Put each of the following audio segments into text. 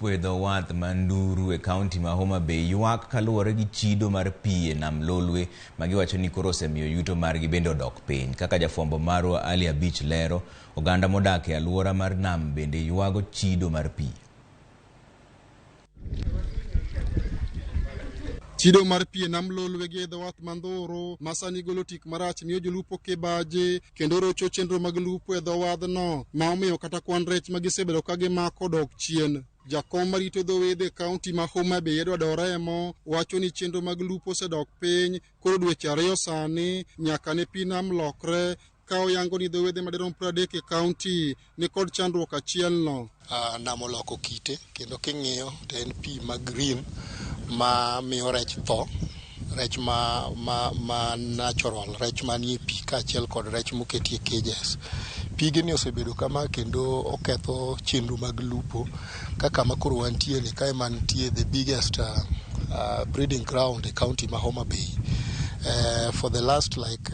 lupo e dho wath ma Nduru e kaunti ma Homa Bay ywak kaluwore gi chido mar pi e nam Lolwe ma giwacho ni koro osemiyo yuto margi bende odok piny. Kaka jafwambo marwa Ali Abich lero, oganda modak e alwora mar nam bende ywago chido mar pi. Chido mar pi e nam Lolwe gi e dho wath ma Ndhuru ma sani golo tik marach miyo jolupo kibaji kendo rocho chenro mag lupo e dho wadhno ma omiyo kata kwan rech ma gisebedo ka gimako dok chien. Jakom marito dho wedhe e kaunti ma Homa Bay Edward Oremo wacho ni chenro mag lupo osedok piny koro dweche ariyo sani nyaka ne pi nam lokre ka oyango ni dho wedhe madirom 30 e kaunti ni kod chandruok achielno. Nam oloko kite kendo king'iyo to en pi ma green ma miyo rech tho, rech ma natural, rech manie pi kaachiel kod rech moketie cages. Pigni osebedo kama kendo oketho chenro mag lupo ka kama koro wantie ni kae mantie the biggest breeding ground e county ma Homa Bay. For the last like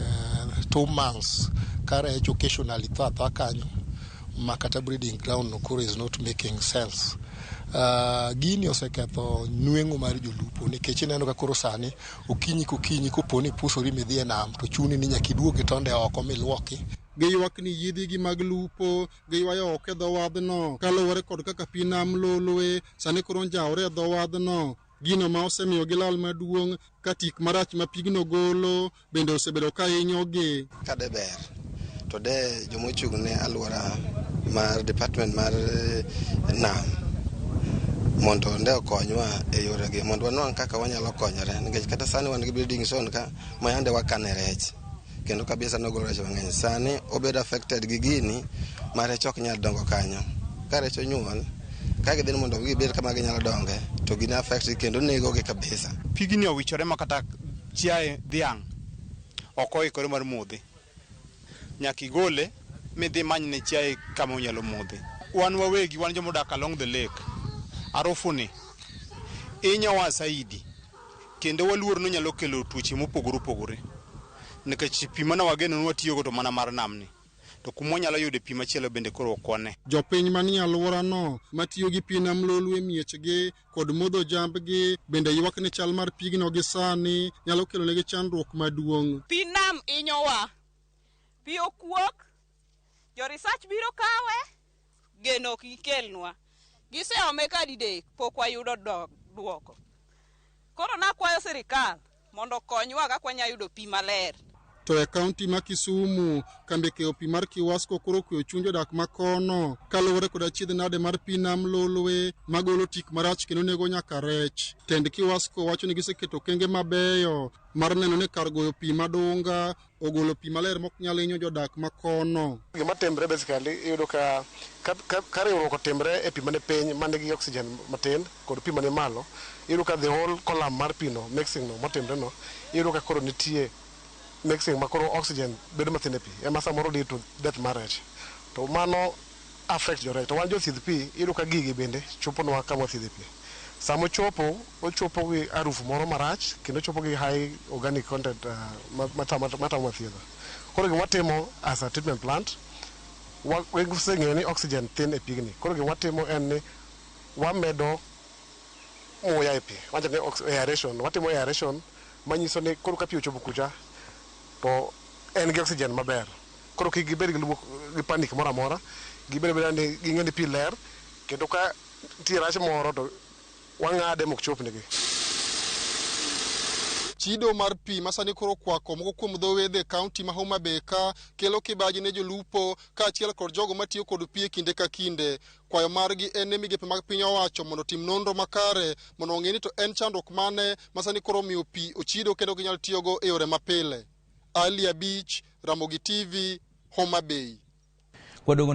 2 months ka rech occasionally tho athoa kanyo ma kata breeding ground no koro is not making sense. Gini oseketho nweng'o mar jolupo nikech ineno ka koro sani okinyi kokinyi kopo ni ipusori midhi e nam to chuni ni nyaka iduog gi tonde oko miluoki. Giywak ni yiedhigi mag lupo giywayo oko e dho wadhno kaluwore kod kaka pi nam Lolwe sani koro njawore e dho wadhno gino ma osemiyo gilal maduong' ka tik marach ma pigno golo bende osebedo ka hinyogi. Ka de ber to de jomochung' ne alwora mar department mar nam mondo nde okonywa e yoregi mondo wanwang' kaka wanyalo konyore nikech kata sani wan gi breeding zone ka ma yande wakane rech kendo kabisa nogolo rech mang'eny sani obedo affected gi gini ma rech ok nyal dongo kanyo ka rech onyuol ka gidhi mondo gibed kama ginyalo donge to gini affect gi kendo negogi kabisa. Pigni owichore ma kata chiaye dhiang' ok oikore mar modhe. Nyaka igole midhi imanyne chiaye kama onyalo modhe. Wan wawegi wan joma odak along the lake, harufu ni hinyowa saidi kendo waluor ni onyalo kelo tuoche mopogore opogore nikech pi mane wageno ni watiyogo to mana mar nam ni to kuma wanyalo yude pi machielo bende koro ok wane. Jopiny manie alworano matiyo gi pi nam Lolwe e miechgi kod modho jambgi bende ywak ni chal mar pigno gi sani nyalo kelo negi chandruok maduong'. Pi nam hinyowa. Pi okuok, jo research biro kawe, geno ok gikelnwa. Giseome ka didek, pok wayudo duoko. Koro nakwayo sirikal mondo okonywa kaka wanyalo yudo pi maler. To e kaunti ma Kisumu, kambi keyo pi mar Kiwasco koro okweyo chuny jodak ma kono kaluwore kod achiedh nade mar pi nam Lolwe magolo tik marach kendo nego nyaka rech. Tend Kiwasco wacho ni giseketo okenge mabeyo mar neno ni kar goyo pi madunga ogolo pi maler mok nyal hinyo jodak ma kono. Gima timre basically iyudo ka riwruok otimre e pi mane piny manigi oxygen matin kod pi mane malo, iyudo ka the whole column mar pi no mixing no motimre no iyudo ka koro nitie mixing ma koro oxygen bedo mathin e pi ema samoro lead to death mar rech. To mano affect jo rech. To wan jothiedh pi iyudo ka gigi bende choponwa kama wathiedhe pi. Sama ochopo, ochopo gi harufu moro marach kendo ochopo gi high organic content matamo thiedho. Koro gima watimo as a treatment plant, waseng'eyo ni oxygen thin e pigni. Koro gima watimo en ni wamedo muya e pi. Wacho ni aeration, watimo aeration manyiso ni koro ka pi ochopo kucha to en gi oxygen maber. Koro kik gibed gi panic moro amora, gibed abeda ni ging'e ni pi ler kendo ka nitie rach moro to wang'ade mok chopnegi. Chido mar pi ma sani koro okwako moko kuom dho wedhe e kaunti ma Homa Bay ka kelo kibaji ne jolupo kaachiel kod jogo matiyo kod pi e kinde ka kinde. Kwayo margi en ne migepe mag piny owacho mondo otim nonro makare mondo ong'e ni to en chandruok mane ma sani koro omiyo pi ochido kendo ok ginyal tiyogo e yore mapile. Ali Abich, Ramogi TV, Homa Bay. Kwaduogo